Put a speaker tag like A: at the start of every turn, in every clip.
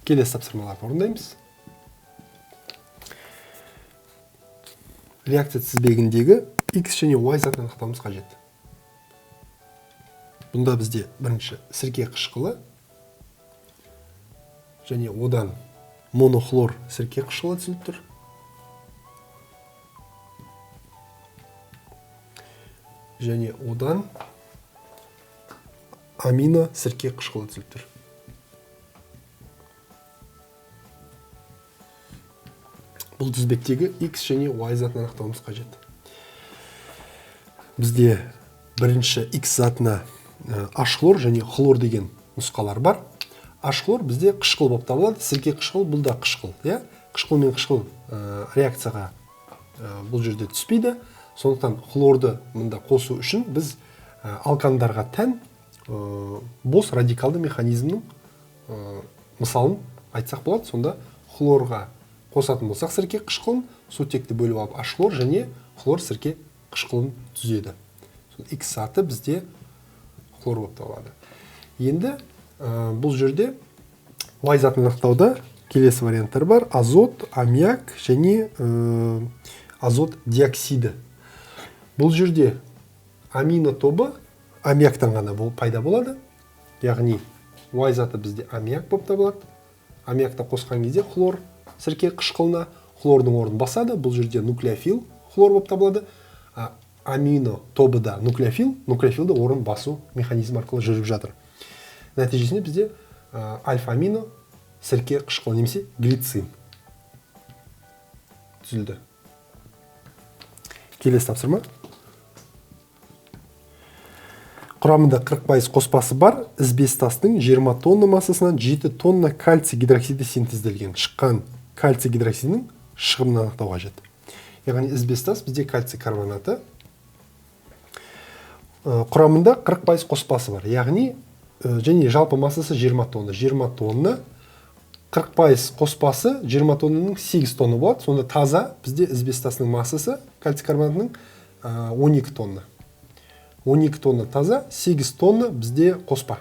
A: Келесі тапсырмаларды орындаймыз. Реакция тізбегіндегі X және Y затын анықтауымыз қажет. Бұнда бізде бірінші сірке қышқылы және одан монохлор сірке қышқылы түзіліп тұр. Және одан амино сірке қышқылы түзіліп тұр. Бұл тізбектегі X және Y затын анықтауымыз қажет. Бізде бірінші X затына H-хлор және хлор деген нұсқалар бар. H-хлор бізде қышқыл болып табылады. Сірке қышқыл бұл да қышқыл, иә? Қышқыл мен қышқыл реакцияға бұл жерде түспейді. Сондықтан хлорды мында қосу үшін біз алкандарға тән бос радикалды механизмнің мысалын айтсақ болады. Сонда хлорға қосатын болсақ сірке қышқылын, сутекті бөліп алып H-хлор және хлор сірке қышқылын түзеді. Сол X заты бізде хлор болып табылады. Енді бұл жерде Y затын анықтауда келесі варианттар бар. Азот, аммиак және азот диоксиді. Бұл жерде амино тобы аммиактан ғана пайда болады. Яғни Y заты бізде аммиак болып табылады. Аммиакты қосқан кезде хлор сірке қышқылына хлордың орнын басады. Бұл жерде нуклеофил хлор болып табылады. Амино тобы да нуклеофил, нуклеофилді орын басу механизмі арқылы жүріп жатыр. Нәтижесінде бізде альфа-амино сірке қышқылы немесе глицин түзілді. Келесі тапсырма. Құрамында 40% қоспасы бар ізбес тастың 20 тонна массасынан 7 тонна кальций гидроксиді синтезделген. Шыққан кальций гидроксидінің шығымын анықтау қажет. Яғни ізбес тас бізде кальций карбонаты. Құрамында 40% қоспасы бар. Яғни және жалпы массасы 20 тонна. 20 тонна 40% қоспасы 20 тоннаның 8 тонна болады. Сонда таза бізде ізбес тасының массасы кальций карбонатының 12 тонна. 12 тонна таза, 8 тонна бізде қоспа.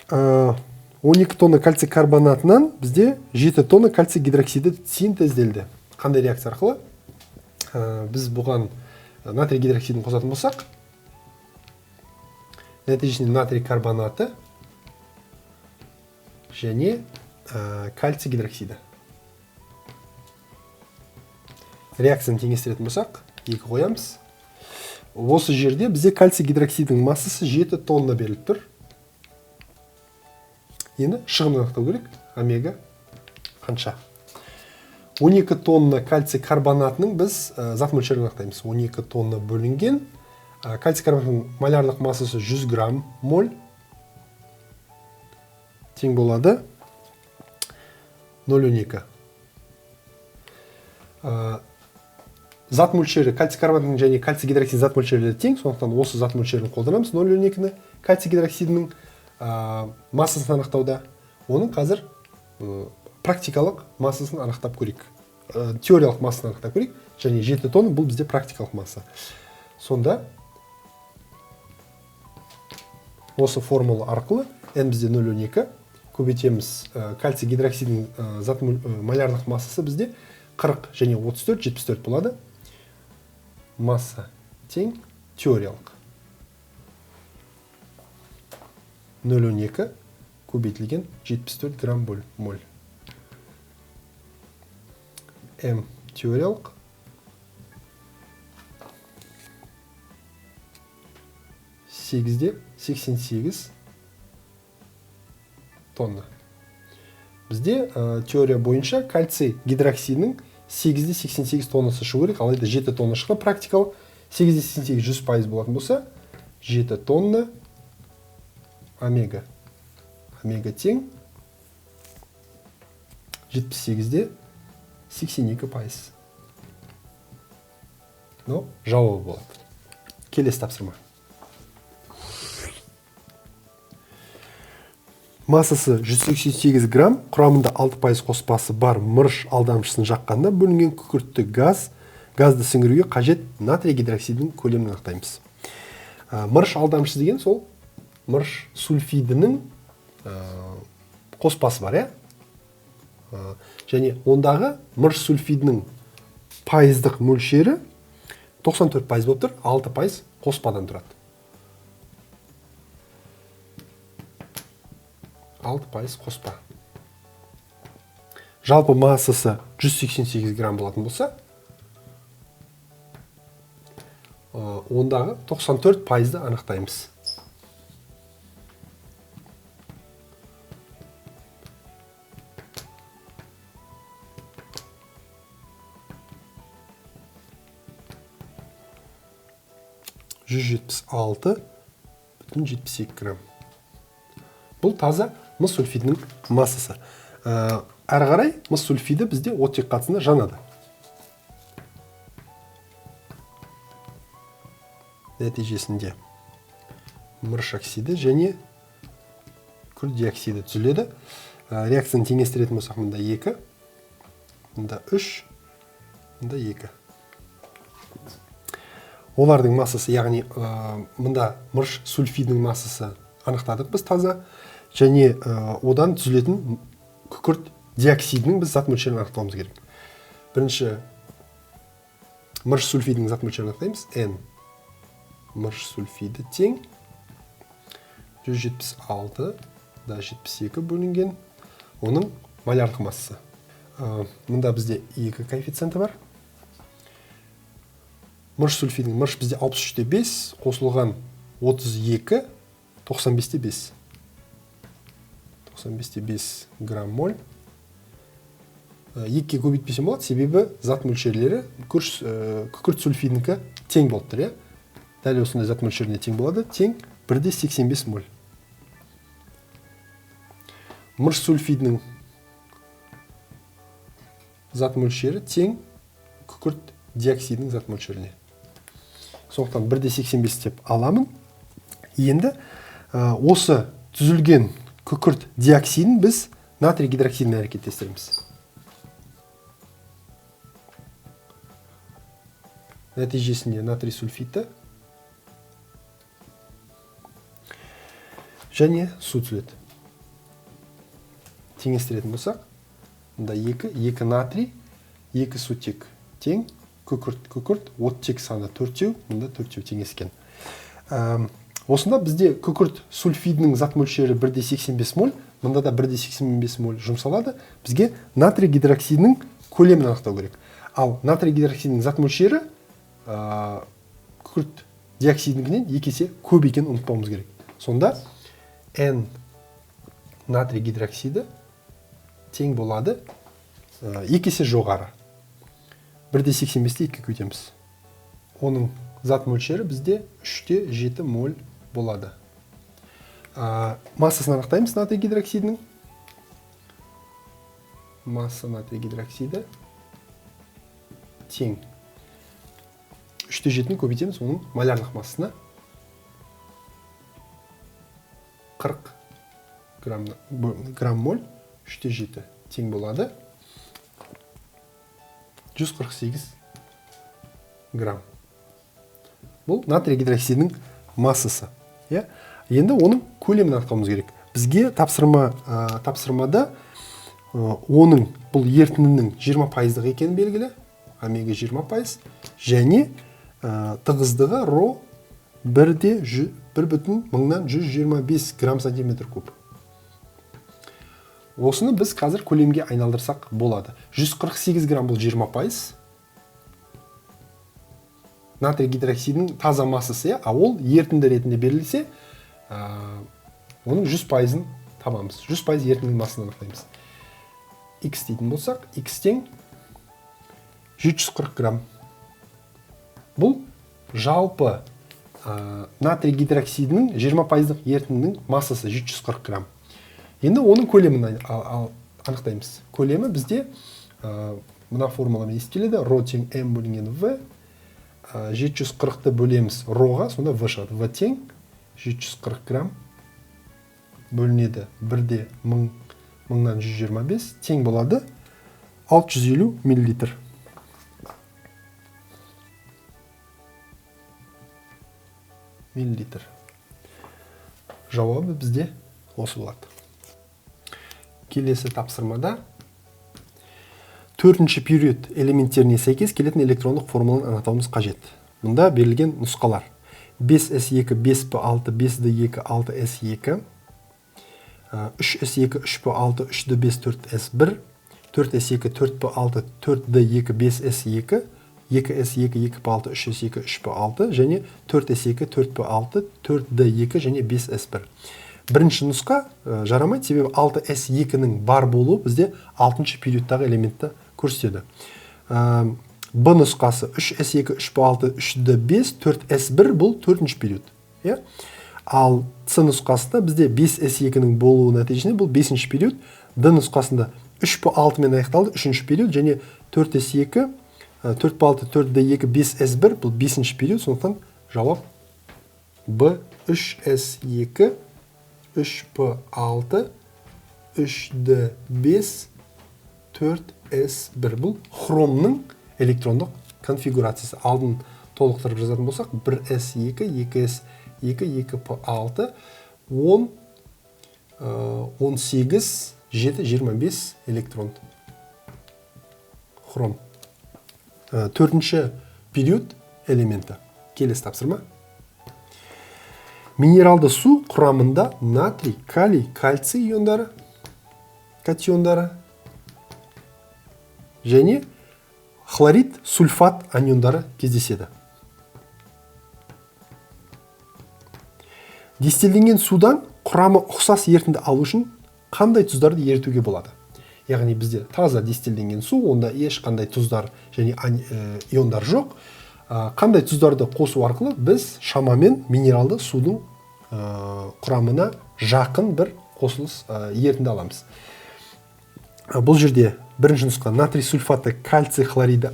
A: 12 тонна кальций карбонатынан бізде 7 тонна кальций гидроксиді синтезделді. Қандай реакция арқылы? Біз бұған натрий гидроксидін қосатын болсақ, нәтижесінде натрий карбонаты және кальций гидроксиді. Реакцияны теңестіретін болсақ, 2 қоямыз. Осы жерде бізде кальций гидроксидінің массасы 7 тонна беріліп тұр. Енді шығымын анықтау керек. Омега қанша? 12 тонна кальций карбонатының біз зат мөлшерін анықтаймыз. 12 тонна бөлінген. Кальций карбонатының молярлық массасы 100 грамм моль тең болады 0,12. Зат мөлшері кальций карбонатының және кальций гидроксид зат мөлшерлері тең, сондықтан осы зат мөлшерін қолданамыз 0,12-ні кальций гидроксидінің массасын анықтауда. Оның қазір практикалық массасын анықтап көрейік. Теориялық массасын анықтап көрейік. Және 7 тонна бұл бізде практикалық масса. Сонда осы формула арқылы N бізде 0,12 көбейтеміз, кальций гидроксидінің зат молярлық массасы бізде 40 және 34, 74 болады. Масса тең теориялық 0,12 көбейтілген 74 грамм бөл моль. М теориялық сегізде сексен сегіз тонна. Бізде теория бойынша кальций гидроксидінің сегізде сексен сегіз тоннасы шығу керек, алайда 7 тонна шықты практикалық. Сегізде сексен сегіз жүз пайыз болатын болса, 7 тонна омега. Омега тең жетпіс сегізде сексен екі пайыз. Но жауабы болады. Келесі тапсырма. Массасы жүз сексен сегіз грамм, құрамында алты пайыз қоспасы бар мырыш алдамшысын жаққанда бөлінген күкіртті газды сіңіруге қажет натрий гидроксидінің көлемін анықтаймыз. Мырыш алдамшысы деген сол мырыш сульфидінің қоспасы бар, иә? Және ондағы мырыш сульфидінің пайыздық мөлшері 94% болып тұр, 6% қоспадан тұрады. 6% қоспа. Жалпы массасы 188 грамм болатын болса, ондағы 94%-ды анықтаймыз. 176,72 грамм. Бұл таза мыс сульфидінің массасы. Әрі қарай мыс сульфиді бізде оттек қатысында жанады. Нәтижесінде мырыш оксиді және күкірт диоксиді түзіледі. Реакцияны теңестіретін болсақ, мында 2, мында 3, мында 2. Олардың массасы, яғни мында мырыш сульфидінің массасы анықтадық біз таза, және одан түзілетін күкірт диоксидінің біз зат мөлшерін анықтауымыз керек. Бірінші мырыш сульфидінің зат мөлшерін анықтаймыз. N мырыш сульфиді тең 176,72 бөлінген оның молярлық массасы. Мында бізде 2 коэффициенті бар. Мырыш сульфидінің мырыш бізде 63,5 қосылған 32, 95,5. 95,5 грамм моль. 2-ге көбейтпесем болады, себебі зат мөлшерлері күкірт сульфидінікі тең болып тұр, иә? Дәл осындай зат мөлшеріне тең болады, тең 1,85 моль. Мырыш сульфидінің зат мөлшері тең күкірт диоксидінің зат мөлшеріне. Сондықтан 1,85 деп аламын. Енді осы түзілген күкірт диоксидін біз натрий гидроксидімен әрекеттестіреміз. Нәтижесінде натрий сульфиті және су түзіледі. Теңестіретін болсақ, мында 2, 2 натрий, 2 сутек тең, күкірт, күкірт, оттек саны 4, мында 4 теңескен. Осында бізде күкірт сульфидінің зат мөлшері 1,85 моль, мында да 1,85 моль жұмсалады. Бізге натрий гидроксидінің көлемін анықтау керек. Ал натрий гидроксидінің зат мөлшері күкірт диоксидінікінен 2 есе көп екенін ұмытпауымыз керек. Сонда N натрий гидроксиді тең болады 2 есе жоғары. 1,85-ті 2-ге көбейтеміз. Оның зат мөлшері бізде 3,7 моль болады. Массасын анықтаймыз натрий гидроксидінің. Масса натрий гидроксиді тең 3,7-ні көбейтеміз оның молярлық массасына 40 грамм моль 3,7 тең болады 148 грамм. Бұл натрий гидроксидінің массасы. Иә? Енді оның көлемін анықтауымыз керек. Бізге тапсырмада оның бұл ерітіндінің 20% екені белгілі, омега 20%, және тығыздығы ро 1,125 грамм сантиметр куб. Осыны біз қазір көлемге айналдырсақ болады. 148 грамм бұл 20%. Натрий гидроксидінің таза массасы, а ол ерітінді ретінде берілсе, оның 100%-ын табамыз. 100% ерітіндінің массасын анықтаймыз. X дейтін болсақ, X тең 740 грамм. Бұл жалпы натрий гидроксидінің 20% ерітіндінің массасы 740 грамм. Енді оның көлемін анықтаймыз. Көлемі бізде мына формуламен есептеледі. Ро тең М бөлінген В. 740-ты бөлеміз роға, сонда В шығады. В тең 740 грамм бөлінеді 1,125 тең болады 650 миллилитр. Миллилитр. Жауабы бізде осы болады. Келесі тапсырмада төртінші период элементтеріне сәйкес келетін электрондық формуланы анықтауымыз қажет. Мұнда берілген нұсқалар 5s2, 5p6, 5d2, 6s2, 3s2, 3p6, 3d5, 4s1, 4s2, 4p6, 4d2, 5s2, 2s2, 2p6, 3s2, 3p6 және 4s2, 4p6, 4d2 және 5s1. Бірінші нұсқа жарамайды, себебі 6s2-нің бар болуы бізде 6-шы периодтағы элементті көрсетеді. Б нұсқасы 3s2, 3p6, 3d5, 4s1 бұл 4-ші период. Ал С нұсқасында бізде 5s2-нің болуы нәтижесінде бұл 5-ші период. Д нұсқасында 3p6 мен аяқталды, 3-ші период және 4s2, 4p6, 4d2, 5s1 бұл 5-ші период, сондықтан жауап Б 3s2, 3p6, 3d5, 4s1. Бұл хромның электрондық конфигурациясы. Алдын толықтырып жазатын болсақ, 1s2, 2s2, 2p6, 10, 18, 7, 25 электрон. Хром. Төртінші период элементі. Келесі тапсырма. Минералды су құрамында натрий, калий, кальций иондары, катиондары және хлорид, сульфат аниондары кездеседі. Дистилденген судан құрамы ұқсас ерітінді алу үшін қандай тұздарды ерітуге болады? Яғни бізде таза дистилденген су, онда ешқандай тұздар және иондар жоқ. Қандай тұздарды қосу арқылы біз шамамен минералды судың құрамына жақын бір қосылыс ерітінді аламыз. Бұл жерде бірінші нұсқа натрий сульфаты, кальций хлориді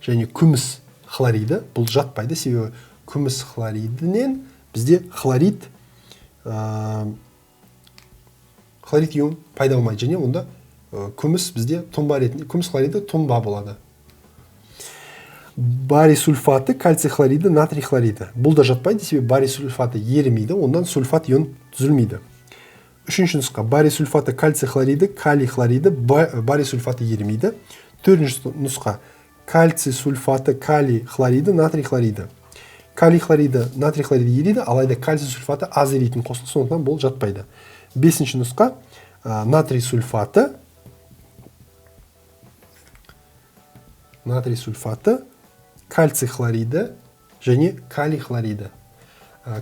A: және күміс хлориді. Бұл жатпайды, себебі күміс хлоридінен бізде хлорид ион пайда болмайды және онда күміс бізде тұнба ретінде, күміс хлориді тұнба болады. Барий сульфаты, кальций хлориді, натрий хлориді. Бұл да жатпайды, себебі барий сульфаты ерімейді, ондан сульфат ион түзілмейді. Үшінші нұсқа барий сульфаты, кальций хлориді, калий хлориді, барий сульфаты ерімейді. Төртінші нұсқа кальций сульфаты, калий хлориді, натрий хлориді. Калий хлориді, натрий хлориді ериді, алайда кальций сульфаты аз еритін қосылыс, сондықтан бұл жатпайды. Бесінші нұсқа натрий сульфаты, кальций хлориді және калий хлориді.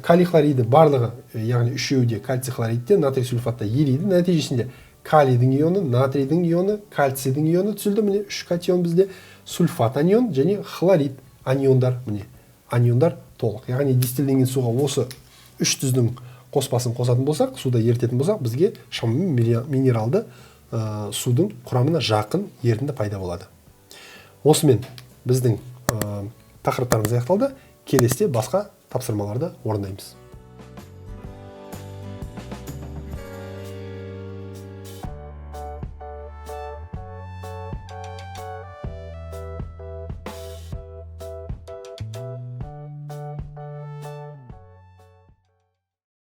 A: Калий хлориді барлығы, яғни үшеуі де кальций хлоридте, натрий сульфатта ериді. Нәтижесінде калийдің ионы, натрийдің ионы, кальцийдің ионы түзілді. Міне үш катион бізде, сульфат анион және хлорид аниондар. Міне аниондар толық. Яғни дистилденген суға осы үш тұздың қоспасын қосатын болсақ, суда ерітетін болсақ, бізге шамамен минералды судың құрамына жақын ерітінді пайда болады. Осымен біздің тақырыптарымыз аяқталды. Келесіде басқа тапсырмаларды орындаймыз.